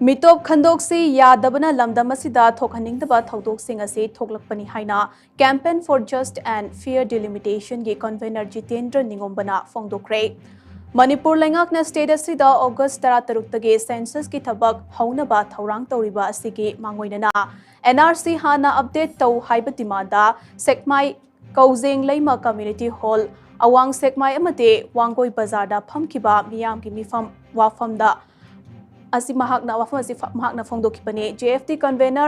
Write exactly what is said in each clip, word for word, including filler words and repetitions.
ꯃꯤꯇꯣꯞ ꯈꯟꯗꯣꯛꯁꯤ ꯌꯥꯗꯕꯅ ꯂꯝꯗꯝ ꯑꯁꯤꯗ ꯊꯣꯛꯍꯟꯅꯤꯡꯗꯕ ꯊꯧꯗꯣꯛꯁꯤꯡ ꯑꯁꯤ ꯊꯣꯛꯂꯛꯄꯅꯤ ꯍꯥꯏꯅ Campaign for Just and Fair Delimitation ꯒꯤ convener ꯖꯤꯇꯦꯟꯗ꯭ꯔ ꯅꯤꯉꯣꯝꯕꯅ ꯐꯣꯡꯗꯣꯛꯈ꯭ꯔꯦ꯫ ꯃꯅꯤꯄꯨꯔ ꯂꯩꯉꯥꯛꯅ state ꯑꯁꯤꯗ August ꯇꯔꯥꯇꯔꯨꯛꯇꯒꯤ census ꯀꯤ ꯊꯕꯛ ꯍꯧꯅꯕ ꯊꯧꯔꯥꯡ ꯇꯧꯔꯤꯕ ꯑꯁꯤꯒꯤ ꯃꯥꯡꯑꯣꯏꯅꯅ N R C ꯍꯥꯟꯅ update ꯇꯧ ꯍꯥꯏꯕ demand ꯗ ꯁꯦꯛꯃꯥꯏ ꯀꯧꯖꯦꯡ ꯂꯩꯃ community hall, ꯑꯋꯥꯡ ꯁꯦꯛꯃꯥꯏ ꯑꯃꯗꯤ ꯋꯥꯡꯒꯣꯏ ꯕꯖꯥꯔꯗ ꯐꯝꯈꯤꯕ ꯃꯤꯌꯥꯝꯒꯤ ꯃꯤꯐꯝ ꯋꯥꯐꯝꯗ ꯑꯁꯤ ꯃꯍꯥꯛꯅ, ꯋꯥꯐꯝ ꯑꯁꯤ ꯐ-, ꯃꯍꯥꯛꯅ ꯐꯣꯡꯗꯣꯛꯈꯤꯕꯅꯤ꯫ J F D convener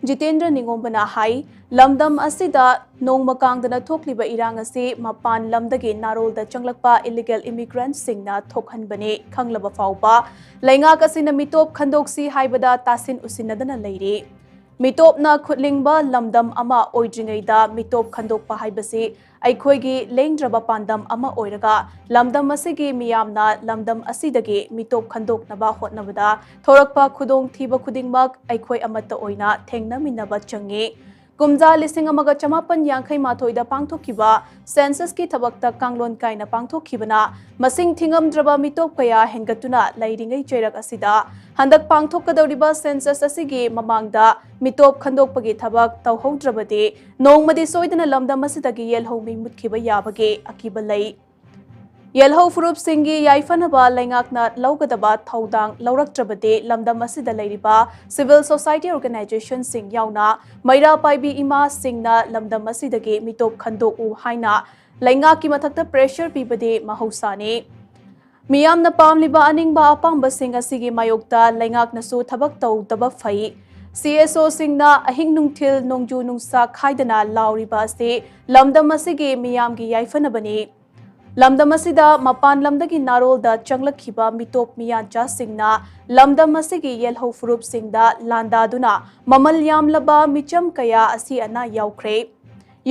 Jitendra ꯅꯤꯉꯣꯝꯕꯅ ꯍꯥꯏ, ꯂꯝꯗꯝ ꯑꯁꯤꯗ ꯅꯣꯡꯃ ꯀꯥꯡꯗꯅ ꯊꯣꯛꯂꯤꯕ ꯏꯔꯥꯡ ꯑꯁꯤ ꯃꯄꯥꯟ ꯂꯝꯗꯒꯤ ꯅꯥꯔꯣꯜꯗ ꯆꯪꯂꯛꯄ illegal immigrant ꯁꯤꯡꯅ ꯊꯣꯛꯍꯟꯕꯅꯤ ꯈꯪꯂꯕ ꯐꯥꯎꯕ ꯂꯩꯉꯥꯛ ꯑꯁꯤꯅ ꯃꯤꯇꯣꯞ ꯈꯟꯗꯣꯛꯁꯤ ꯍꯥꯏꯕꯗ ꯇꯥꯁꯤꯟ ꯎꯁꯤꯟꯅꯗꯅ ꯂꯩꯔꯤ꯫ ꯃꯤꯇꯣꯞꯅ ꯈꯨꯠꯂꯤꯡꯕ ꯂꯝꯗꯝ ꯑꯃ ꯑꯣꯏꯗ꯭ꯔꯤꯉꯩꯗ ꯃꯤꯇꯣꯞ ꯈꯟꯗꯣꯛꯄ ꯍꯥꯏꯕꯁꯤ ꯑꯩꯈꯣꯏꯒꯤ ꯂꯦꯡꯗ꯭ꯔꯕ ꯄꯥꯟꯗꯝ ꯑꯃ ꯑꯣꯏꯔꯒ, ꯂꯝꯗꯝ ꯑꯁꯤꯒꯤ ꯃꯤꯌꯥꯝꯅ ꯂꯝꯗꯝ ꯑꯁꯤꯗꯒꯤ ꯃꯤꯇꯣꯞ ꯈꯟꯗꯣꯛꯅꯕ ꯍꯣꯠꯅꯕꯗ ꯊꯣꯔꯛꯄ ꯈꯨꯗꯣꯡꯊꯤꯕ ꯈꯨꯗꯤꯡꯃꯛ ꯑꯩꯈꯣꯏ ꯑꯃꯠꯇ ꯑꯣꯏꯅ ꯊꯦꯡꯅꯃꯤꯟꯅꯕ ꯆꯪꯏ꯫ ꯀꯨꯝꯖꯥ ꯂꯤꯁꯤꯡ ꯑꯃꯒ ꯆꯃꯥꯄꯟ ꯌꯥꯡꯈꯩ ꯃꯥꯊꯣꯏꯗ ꯄꯥꯡꯊꯣꯛꯈꯤꯕ census ꯀꯤ ꯊꯕꯛꯇ ꯀꯥꯡꯂꯣꯟ ꯀꯥꯏꯅ ꯄꯥꯡꯊꯣꯛꯈꯤꯕꯅ ꯃꯁꯤꯡ ꯊꯤꯉꯝꯗ꯭ꯔꯕ ꯃꯤꯇꯣꯞ ꯀꯌꯥ ꯍꯦꯟꯒꯠꯇꯨꯅ ꯂꯩꯔꯤꯉꯩ ꯆꯩꯔꯛ ꯑꯁꯤꯗ ꯍꯟꯗꯛ ꯄꯥꯡꯊꯣꯛꯀꯗꯧꯔꯤꯕ census ꯑꯁꯤꯒꯤ ꯃꯃꯥꯡꯗ ꯃꯤꯇꯣꯞ ꯈꯟꯗꯣꯛꯄꯒꯤ ꯊꯕꯛ ꯇꯧꯍꯧꯗ꯭ꯔꯕꯗꯤ ꯅꯣꯡꯃꯗꯤ ꯁꯣꯏꯗꯅ ꯂꯝꯗꯝ ꯑꯁꯤꯗꯒꯤ ꯌꯦꯜꯍꯧ ꯃꯩ ꯃꯨꯠꯈꯤꯕ ꯌꯥꯕꯒꯤ ꯑꯀꯤꯕ ꯂꯩ꯫ ꯌꯦꯜꯍꯧ ꯐꯨꯔꯨꯞꯁꯤꯡꯒꯤ ꯌꯥꯏꯐꯅꯕ ꯂꯩꯉꯥꯛꯅ ꯂꯧꯒꯗꯕ ꯊꯧꯗꯥꯡ ꯂꯧꯔꯛꯇ꯭ꯔꯕꯗꯤ ꯂꯝꯗꯝ ꯑꯁꯤꯗ ꯂꯩꯔꯤꯕ civil society organization ꯁꯤꯡ ꯌꯥꯎꯅ ꯃꯩꯔꯥ ꯄꯥꯏꯕꯤ ꯏꯃꯥꯁꯤꯡꯅ ꯂꯝꯗꯝ ꯑꯁꯤꯗꯒꯤ ꯃꯤꯇꯣꯞ ꯈꯟꯗꯣꯛꯎ ꯍꯥꯏꯅ ꯂꯩꯉꯥꯛꯀꯤ ꯃꯊꯛꯇ pressure ꯄꯤꯕꯗꯤ ꯃꯍꯧꯁꯥꯅꯤ꯫ ꯃꯤꯌꯥꯝꯅ ꯄꯥꯝꯂꯤꯕ ꯑꯅꯤꯡꯕ ꯑꯄꯥꯝꯕꯁꯤꯡ ꯑꯁꯤꯒꯤ ꯃꯥꯌꯣꯛꯇ ꯂꯩꯉꯥꯛꯅꯁꯨ ꯊꯕꯛ ꯇꯧꯗꯕ ꯐꯩ꯫ C S O ꯁꯤꯡꯅ ꯑꯍꯤꯡ ꯅꯨꯡꯊꯤꯜ ꯅꯣꯡꯖꯨ ꯅꯨꯡꯁꯥ ꯈꯥꯏꯗꯅ ꯂꯥꯎꯔꯤꯕ ꯑꯁꯤ ꯂꯝꯗꯝ ꯑꯁꯤꯒꯤ ꯃꯤꯌꯥꯝꯒꯤ ꯌꯥꯏꯐꯅꯕꯅꯤ꯫ ꯂꯝꯗꯝ ꯑꯁꯤꯗ ꯃꯄꯥꯟ ꯂꯝꯗꯒꯤ ꯅꯥꯔꯣꯜꯗ ꯆꯪꯂꯛꯈꯤꯕ ꯃꯤꯇꯣꯞ ꯃꯤꯌꯥꯟꯆꯥꯁꯤꯡꯅ ꯂꯝꯗꯝ ꯑꯁꯤꯒꯤ ꯌꯦꯜꯍꯧ ꯐꯨꯔꯨꯞꯁꯤꯡꯗ ꯂꯥꯟꯗꯥꯗꯨꯅ ꯃꯃꯜ ꯌꯥꯝꯂꯕ ꯃꯤꯆꯝ ꯀꯌꯥ ꯑꯁꯤ ꯑꯅꯥ ꯌꯥꯎꯈ꯭ꯔꯦ꯫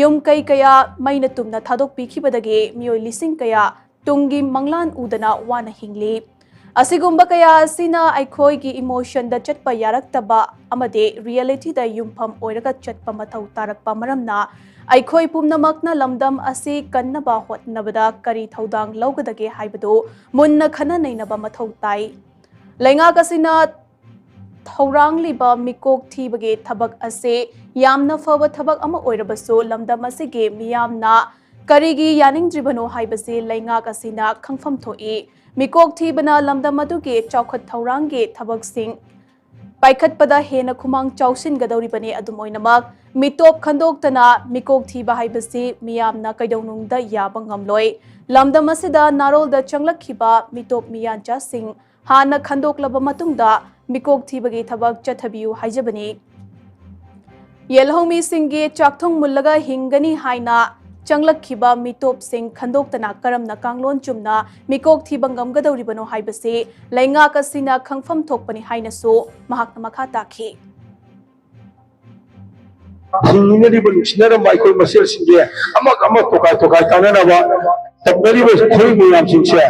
ꯌꯨꯝ ꯀꯩ ꯀꯌꯥ ꯃꯩꯅ ꯇꯨꯝꯅ ꯊꯥꯗꯣꯛꯄꯤꯈꯤꯕꯗꯒꯤ ꯃꯤꯑꯣꯏ ꯂꯤꯁꯤꯡ ꯀꯌꯥ ꯇꯨꯡꯒꯤ ꯃꯪꯂꯥꯟ ꯎꯗꯅ ꯋꯥꯅ ꯍꯤꯡꯂꯤ꯫ ꯑꯁꯤꯒꯨꯝꯕ ꯀꯌꯥ ꯑꯁꯤꯅ ꯑꯩꯈꯣꯏꯒꯤ emotion ꯗ ꯆꯠꯄ ꯌꯥꯔꯛꯇꯕ ꯑꯃꯗꯤ reality ꯗ ꯌꯨꯝꯐꯝ ꯑꯣꯏꯔꯒ ꯆꯠꯄ ꯃꯊꯧ ꯇꯥꯔꯛꯄ ꯃꯔꯝꯅ, ꯑꯩꯈꯣꯏ ꯄꯨꯝꯅꯃꯛꯅ ꯂꯝꯗꯝ ꯑꯁꯤ ꯀꯟꯅꯕ ꯍꯣꯠꯅꯕꯗ ꯀꯔꯤ ꯊꯧꯗꯥꯡ ꯂꯧꯒꯗꯒꯦ ꯍꯥꯏꯕꯗꯨ ꯃꯨꯟꯅ ꯈꯟꯅ ꯅꯩꯅꯕ ꯃꯊꯧ ꯇꯥꯏ꯫ ꯂꯩꯉꯥꯛ ꯑꯁꯤꯅ ꯊꯧꯔꯥꯡꯂꯤꯕ ꯃꯤꯀꯣꯛ ꯊꯤꯕꯒꯤ ꯊꯕꯛ ꯑꯁꯤ ꯌꯥꯝꯅ ꯐꯕ ꯊꯕꯛ ꯑꯃ ꯑꯣꯏꯔꯕꯁꯨ, ꯂꯝꯗꯝ ꯑꯁꯤꯒꯤ ꯃꯤꯌꯥꯝꯅ ꯀꯔꯤꯒꯤ ꯌꯥꯅꯤꯡꯗ꯭ꯔꯤꯕꯅꯣ ꯍꯥꯏꯕꯁꯤ ꯂꯩꯉꯥꯛ ꯑꯁꯤꯅ ꯈꯪꯐꯝ ꯊꯣꯛꯏ꯫ ꯃꯤꯀꯣꯛ ꯊꯤꯕꯅ ꯂꯝꯗꯝ ꯑꯗꯨꯒꯤ ꯆꯥꯎꯈꯠ ꯊꯧꯔꯥꯡꯒꯤ ꯊꯕꯛꯁꯤꯡ ꯄꯥꯏꯈꯠꯄꯗ ꯍꯦꯟꯅ ꯈꯨꯃꯥꯡ ꯆꯥꯎꯁꯤꯟꯒꯗꯧꯔꯤꯕꯅꯤ꯫ ꯑꯗꯨꯝ ꯑꯣꯏꯅꯃꯛ, ꯃꯤꯇꯣꯞ ꯈꯟꯗꯣꯛꯇꯅ ꯃꯤꯀꯣꯛ ꯊꯤꯕ ꯍꯥꯏꯕꯁꯤ ꯃꯤꯌꯥꯝꯅ ꯀꯩꯗꯧꯅꯨꯡꯗ ꯌꯥꯕ ꯉꯝꯂꯣꯏ꯫ ꯂꯝꯗꯝ ꯑꯁꯤꯗ ꯅꯥꯔꯣꯜꯗ ꯆꯪꯂꯛꯈꯤꯕ ꯃꯤꯇꯣꯞ ꯃꯤꯌꯥꯟꯆꯥꯁꯤꯡ ꯍꯥꯟꯅ ꯈꯟꯗꯣꯛꯂꯕ ꯃꯇꯨꯡꯗ ꯃꯤꯀꯣꯛ ꯊꯤꯕꯒꯤ ꯊꯕꯛ ꯆꯠꯊꯕꯤꯌꯨ ꯍꯥꯏꯖꯕꯅꯤ꯫ ꯌꯦꯜꯍꯧꯃꯤꯁꯤꯡꯒꯤ ꯆꯥꯛꯊꯨꯡ ꯃꯨꯜꯂꯒ ꯍꯤꯡꯒꯅꯤ ꯍꯥꯏꯅ ꯆꯪꯂꯛꯈꯤꯕ ꯃꯤꯇꯣꯞꯁꯤꯡ ꯈꯟꯗꯣꯛꯇꯅ ꯀꯔꯝꯅ ꯀꯥꯡꯂꯣꯟ ꯆꯨꯝꯅ ꯃꯤꯀꯣꯛ ꯊꯤꯕ ꯉꯝꯒꯗꯧꯔꯤꯕꯅꯣ ꯍꯥꯏꯕꯁꯤ ꯂꯩꯉꯥꯛ ꯑꯁꯤꯅ ꯈꯪꯐꯝ ꯊꯣꯛꯄꯅꯤ ꯍꯥꯏꯅꯁꯨ ꯃꯍꯥꯛꯅ ꯃꯈꯥ ꯇꯥꯈꯤ꯫ ꯍꯤꯡꯃꯤꯟꯅꯔꯤꯕ, ꯅꯨꯡꯁꯤꯅꯔꯝꯕ ꯑꯩꯈꯣꯏ ꯃꯁꯦꯜꯁꯤꯡꯁꯦ ꯑꯃꯒ ꯑꯃ ꯇꯣꯈꯥꯏ ꯇꯣꯈꯥꯏ ꯇꯥꯅꯅꯕ ꯇꯧꯅꯔꯤꯕ ꯈꯨꯔꯤꯡ ꯃꯌꯥꯝꯁꯤꯡꯁꯦ,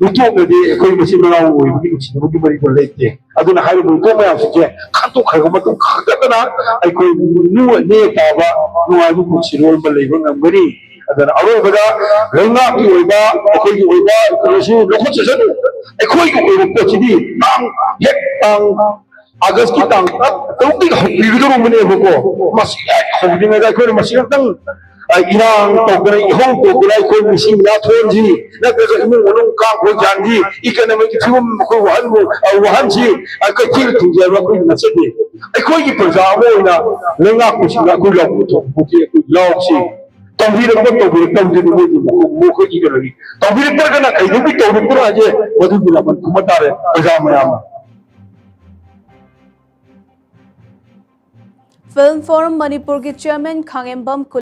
ꯃꯤꯇꯣꯞꯅꯗꯤ ꯑꯩꯈꯣꯏ ꯃꯆꯤꯟ ꯃꯅꯥꯎ ꯑꯣꯏꯕꯒꯤ ꯅꯨꯡꯁꯤꯅꯕꯒꯤ ꯃꯔꯤꯗꯣ ꯂꯩꯇꯦ꯫ ꯑꯗꯨꯅ ꯍꯥꯏꯔꯤꯕ ꯃꯤꯇꯣꯞ ꯃꯌꯥꯝꯁꯤꯡꯁꯦ ꯈꯟꯗꯣꯛꯈ꯭ꯔꯕ ꯃꯇꯨꯡ ꯈꯛꯇꯗꯅ ꯑꯩꯈꯣꯏ ꯅꯨ-, ꯅꯦ ꯇꯥꯕ ꯅꯨꯡꯉꯥꯏꯕ ꯄꯨꯟꯁꯤꯔꯣꯜ ꯑꯃ ꯂꯩꯕ ꯉꯝꯒꯅꯤ꯫ ꯑꯗꯨꯅ ꯑꯔꯣꯏꯕꯗ ꯂꯩꯉꯥꯛꯀꯤ ꯑꯣꯏꯕ, ꯑꯩꯈꯣꯏꯒꯤ ꯑꯣꯏꯕ ꯀꯩꯅꯣꯁꯤ ꯂꯧꯈꯠꯆꯁꯅꯨ꯫ ꯑꯩꯈꯣꯏꯒꯤ ꯑꯣꯏꯕ ꯄꯣꯠꯁꯤꯗꯤ ꯇꯥꯡ, ꯍꯦꯛ ꯇꯥꯡ ꯑꯥꯒꯁꯀꯤ ꯇꯥꯡ ꯇꯔꯨꯛꯇꯒꯤ ꯍꯧꯕꯤꯒꯗꯧꯔꯝꯕꯅꯦꯕꯀꯣ꯫ ꯃꯁꯤ ꯍꯦꯛ ꯍꯧꯗ꯭ꯔꯤꯉꯩꯗ ꯑꯩꯈꯣꯏꯅ ꯃꯁꯤ ꯈꯛꯇꯪ, ꯑ, ꯏꯔꯥꯡ ꯇꯧꯗꯅ, ꯏꯍꯧ ꯇꯧꯗꯅ ꯑꯩꯈꯣꯏ ꯃꯤꯁꯤꯡ ꯃꯤꯅꯥ ꯊꯣꯛꯍꯟꯁꯤ, ꯅꯠꯇ꯭ꯔꯒ ꯏꯃꯨꯡ ꯃꯅꯨꯡ ꯀꯥꯡ ꯈꯣꯏ ꯌꯥꯟꯁꯤ, economic ꯒꯤ ꯐꯤꯕꯝ ꯑꯩꯈꯣꯏ ꯋꯥꯍꯟꯕ, ꯑ, ꯋꯥꯍꯟꯁꯤ, ꯑ, ꯀꯩꯊꯦꯜ ꯊꯤꯡꯖꯤ ꯍꯥꯏꯕ ꯑꯩꯈꯣꯏ ꯅꯠꯆꯗꯦ꯫ ꯑꯩꯈꯣꯏꯒꯤ ꯄ꯭ꯔꯖꯥ ꯑꯃ ꯑꯣꯏꯅ ꯂꯩꯉꯥꯛꯄꯁꯤꯡꯅ ꯑꯩꯈꯣꯏ ꯂꯧꯕ ꯊꯣꯛꯄꯒꯤ ꯑꯩꯈꯣꯏ ꯂꯧꯁꯤ ꯇꯧꯕꯤꯔꯛꯄ ꯇꯧꯕꯤꯔꯛꯇꯕꯗꯨꯗꯤ ꯃꯣꯏꯒꯤ ꯃꯈꯣꯏ-, ꯃꯈꯣꯏꯒꯤ ꯀꯩꯅꯣꯅꯤ꯫ ꯇꯧꯕꯤꯔꯛꯇ꯭ꯔꯒꯅ ꯀꯩꯗꯧꯕꯩ ꯇꯧꯔꯛꯄꯅꯣ ꯍꯥꯏꯁꯦ ꯃꯗꯨꯒꯤ ꯂꯃꯟ ꯈꯨꯝꯕ ꯇꯥꯔꯦ ꯄ꯭ꯔꯖꯥ ꯃꯌꯥꯝꯅ꯫ Film Forum ꯃꯅꯤꯄꯨꯔꯒꯤ chairman ꯈꯥꯉꯦꯝꯕꯝ